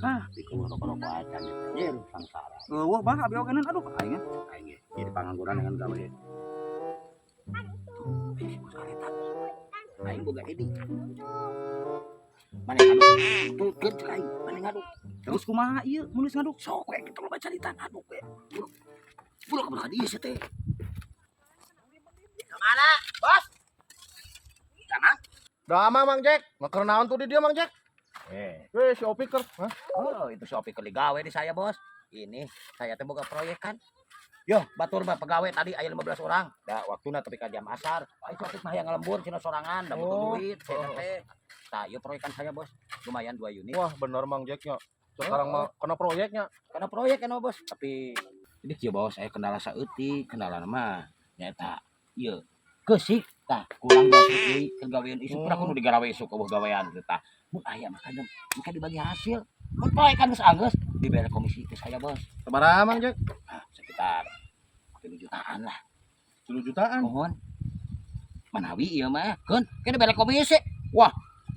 Ah, Di rokok-rokok acan gitu. Sangsara. Eueuh bah abi oge aduh aing. Aing ge jadi pangangguran dengan gawe. Tuh, si bos kareta. Aing boga edi. Mana ngaduk? Tuh, keun cek aing. Mana ngaduk? Terus kumaha ieu mun geus ngaduk? Sok we kitu loba carita ngaduk we. Buru. Buru ka dieu sia teh. Kemana, Bos? Kana? Dama Mang Jack, maker naon tuh di dia Mang Jack? Eh, Weh, si Opi ker. Hah? oh, itu si Opi keur gawe di saya, Bos. Ini saya teh boga proyek kan. Yo, batur mah pegawai tadi aya 15 orang. Da waktuna tapi ka jam asar. Ai si Opik mah hayang ngalembur cenah sorangan, da butuh Oh. duit saya teh. Tah, ieu proyekan saya, Bos. Lumayan 2 unit. Wah, bener Mang Jacknya. Sekarang mah kena proyeknya. Karena proyek kan, Bos. Tapi ini kieu bos, saya kendala saeutik, kendala mah nyaeta ieu keusik tah kurang dua truk deui keur gawean isuk. Pernah kudu digarawe isuk eueuh gawean teh tah. Mun aya mah kan engke dibagi hasil. Mun proyekan geus anggeus dibere komisi ke saya, Bos. Sabaraha Mang Jack? Ah, sekitar 3 jutaan lah. 3 jutaan. Mohon. Manawi ieu mah, keun ke dibere komisi. Wah,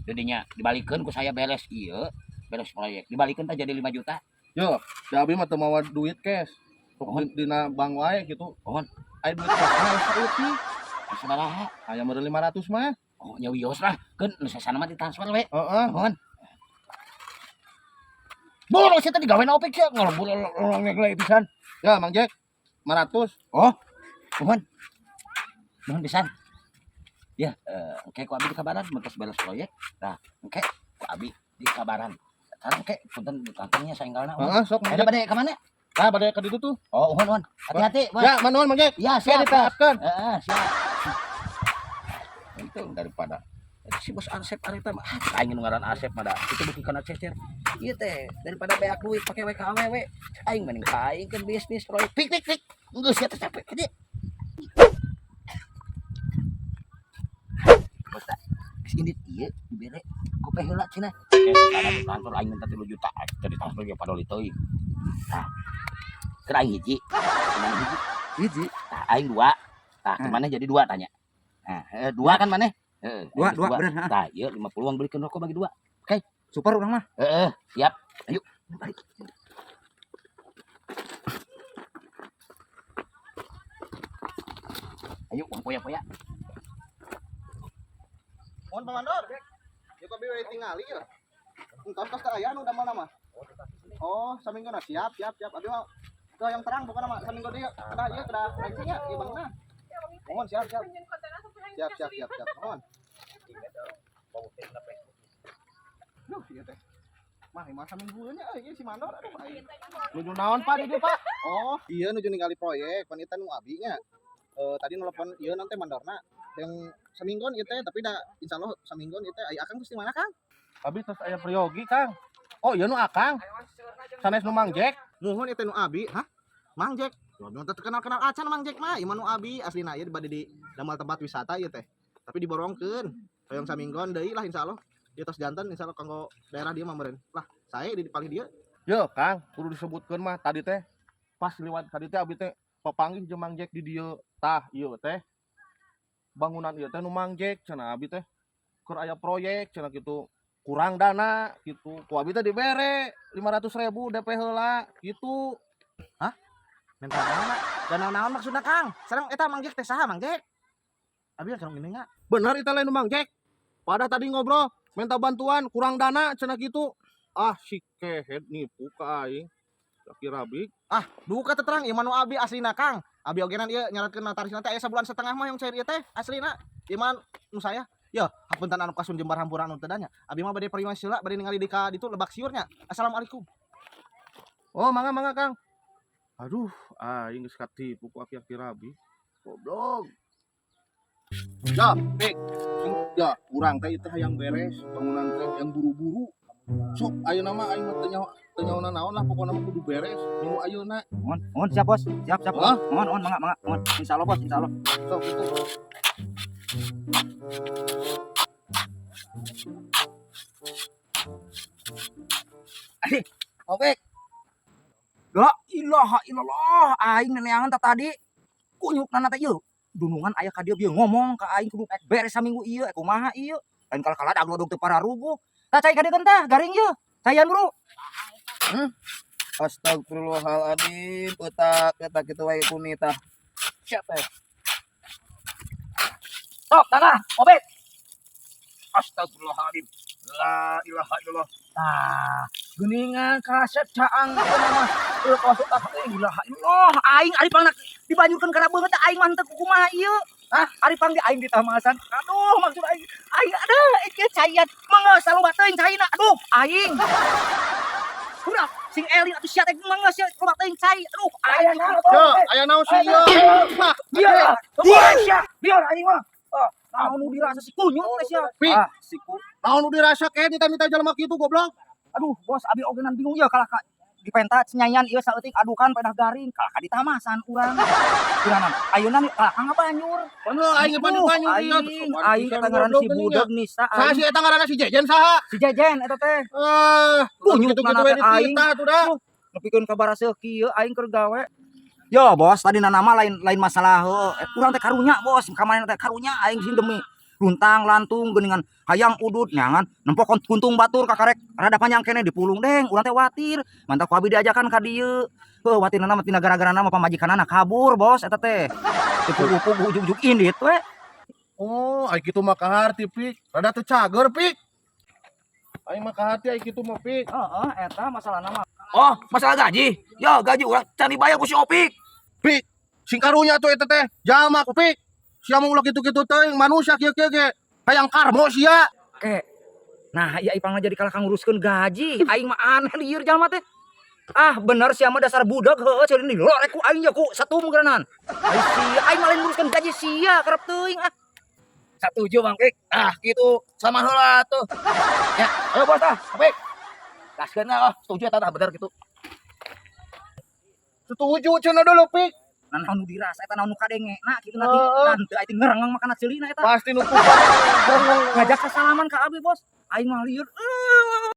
jadinya dibalikeun ku saya beres ieu, beres proyek. Dibalikeun teh jadi 5 juta. Yo, da abi mah teu mawa duit cash. Sok Mohon. dina bank wae gitu. Mohon. Aya duit cash mah saeutik. Sabaraha? Aya meureun 500 mah. Oh, nya wios lah. Keun nu sasana mah ditransfer we. Heeh. Mohon. Boro sia teh digawe na opik sia ngalembur ngegle pisan. Ya, Mang Jack. 500. Oh. Mohon. Mohon pisan. Ya, engke ku abi dikabaran mun tos beres proyek. Nah, engke ku abi dikabaran. Sekarang engke punten di kantongnya saenggalna. Heeh, sok Mang Ayeuna Jack. bade ka mana? Nah, bade ka ditu tuh. Oh, uhun, uhun. Hati-hati, Bos. Ya, manuhun Mang Jack. Ya, Siap siap. ditaatkeun. Heeh, siap. Itu daripada si bos Asep ari teh mah, ah, aing nu ngaran Asep mah da itu beuki kana cecer. Ieu teh daripada beak duit pake we ka awewe, aing mending ka aing keun bisnis proyek. Pik pik pik. Geus sia teh capek gede. Bos tah, geus indit ieu dibere gope heula cenah. Eh, sana di kantor aing minta 3 juta, teh ditransfer ge padoli teuing. Tah. Keur aing hiji, kumaha hiji? Hiji. Tah aing dua. Tah, kumaha jadi dua tanya. Nah, dua kan maneh? Heeh, Dua, aing dua, dua. bener, ha. Tah, ieu 50 uang belikeun rokok bagi dua. Oke. Super urang mah. Heeh, siap. Ayo, balik. Ayo, uang poya-poya. Mohon Pak Mandor. Ieu abi we tingali ya. Entos tos teu aya nu damel mah. Oh, saminggu siap, siap, siap. Abi mah teu yang terang pokokna mah saminggu deui kedah ieu kedah rengse nya ieu bangunna. Mohon siap, siap. Siap, siap, siap, siap. Mohon. Duh, ieu teh. Mah, mah saminggu nya euy ieu si Mandor aduh aing. Nuju naon Pak di dieu Pak? Oh, iya nuju ningali proyek panitan nu abi nya. Tadi nelpon ieu nanti mandorna yang saminggon ieu teh tapi da insyaallah saminggon ieu teh aya akang terus di mana Kang? Abi terus aya priyogi Kang. Oh, ieu nu akang. Sanes nu Mang Jack. Muhun ieu teh nu abi, hah? Mang Jack. Nu teu kenal-kenal acan Mang Jack mah, ieu mah nu abi aslina ieu bade di damel tempat wisata ieu teh. Tapi diborongkeun. Hoyong saminggon deui lah insyaallah. Ieu tos janten insyaallah kanggo daerah dieu mah meureun. Lah, sae di palih dieu. Yo, Kang, kudu disebutkeun mah tadi teh pas liwat ka dieu teh abi teh papanggih jeung Mang Jack di dieu. Tah, ieu teh bangunan ieu teh nu Mang Jack cenah abi teh keur aya proyek cenah kitu kurang dana gitu. Ku abi teh dibere 500.000 DP heula gitu. Hah? Minta dana? Dana naon maksudna Kang? Sareng eta Mang Jack teh saha Mang Jack? Abi kan gini nya. Bener eta lain nu Mang Jack. Pada tadi ngobrol minta bantuan kurang dana cenah gitu. Ah si kehed nipu ka aing. Kira big. Ah, duka teh terang ieu mah nu abi aslina Kang. Abi ogenan ieu nyaratkeun notarisna teh aya sabulan setengah mah yang cair ieu teh aslina. Ieu mah nu saya. Yo, hapunten anu kasun jembar hampura anu teu nya. Abi mah bade perima heula bade ningali di ka ditu Lebak Siur nya. Assalamualaikum. Oh, mangga mangga Kang. Aduh, aing geus katipu ku aki-aki rabi. Goblok. Ya, Pik. Ya, urang teh ieu teh hayang beres bangunan teh yang buru-buru. Sok ayeuna mah aing mah teu nyaho teu nyaho naon lah pokona mah kudu beres minggu ayeuna. Mohon, mohon siap bos. Siap, siap. Hah? Mohon, mohon mangga, mangga. Mohon. Insyaallah bos, insyaallah. Sok gitu. Oke. La ilaha illallah, aing neneangan tah tadi. Kunyukna teh ieu. Dunungan aya ka dieu bieu ngomong ka aing kudu beres saminggu ieu, kumaha ieu. Lain kala-kala daglodog teu pararuguh. Tah cai ka dieu tah garing ieu. Caian, Bro. Astagfirullahaladzim, otak eta kitu wae kunita. Siapa ya? Sok, tangah, obet. Astagfirullahaladzim. La ilaha illallah. Tah, geuningan kaset caang ieu mah. Eueuh kos ah, ilaha illallah, aing ari pangna dibanjurkeun kana beungeut teh aing mah henteu kumaha ieu. Hah, ari pang di aing ditamasan. Aduh, maksud aing aing aduh, ieu caian. Mangga saloba teuing caina. Aduh, aing. Udah, sing eling atuh sia teh mangga sia loba teuing cai. Aduh, aing. Yo, aya naon sih ieu? Mah, Biar ya. Biar sia, biar aing mah. Ah, naon nu dirasa si kunyuk teh sia. Pi. Ah, si ku. Naon nu dirasa kayak minta-minta jelema kitu, goblok? Aduh, bos, abi ogenan bingung ya kalah ka dipenta cenyanyan ieu saeutik adukan pedah garing kalah ka ditamasan urang. Uranan, ayeuna nih kalah ka ngabanyur. Bener aing ge banyu ieu. Aing, aing eta ngaran si budeg Nisa Saha aing. si eta ngaranna si Jejen saha? Si Jejen eta teh. Eh, Kunyuk kitu-kitu nana we teh aing. dititah atuh da. Nepikeun ka baraseuh kieu aing keur gawe. Yo bos, tadi nama lain lain masalah heuh. Urang teh karunya bos, kamarana teh karunya aing sing demi luntang lantung geuningan hayang udud nyangan nempo kuntung batur kakarek rada panjang keneh dipulung deng urang teh watir mantap ku abi diajakan ka dieu heuh watirna mah tina gara-gara mah pamajikanana kabur bos eta teh dipuguh-puguh ujug-ujug indit we. Oh, ai kitu mah kaharti, Pik. Rada teu cager, Pik. Aing mah kaharti ai kitu mah, Pik. Heeh, eta masalahna mah. Oh, masalah gaji. Ya, gaji urang can dibayar ku si Opik. Pik, sing karunya tuh eta teh. Jalma ku, Pik. Sia mah ulah kitu-kitu teuing manusia kieu-kieu ge. Hayang karmo sia. Ke. Nah, iya ipang jadi kalah nguruskeun gaji. Aing mah aneh lieur jalma teh. Ah, bener sia mah dasar budak heueuh ceuk ini lorek ku aing ya ku satum geuranan. Aing sia aing mah lain nguruskeun gaji sia kerep teuing ah. Satuju Bang Pik. Ah, gitu. Sama heula tuh. Ya, ayo bos ah, Opik. Gaskeun ah, oh, setuju eta tah bener gitu. Setuju cenah dulu, Pik. Nah, naon nu dirasa eta naon nu kadenge nah kitu nanti Heeh. nah teu aing ngerengeng makana ceulina eta. Pasti nu tukang Ngajak sasalaman ka abi bos. Aing mah lieur.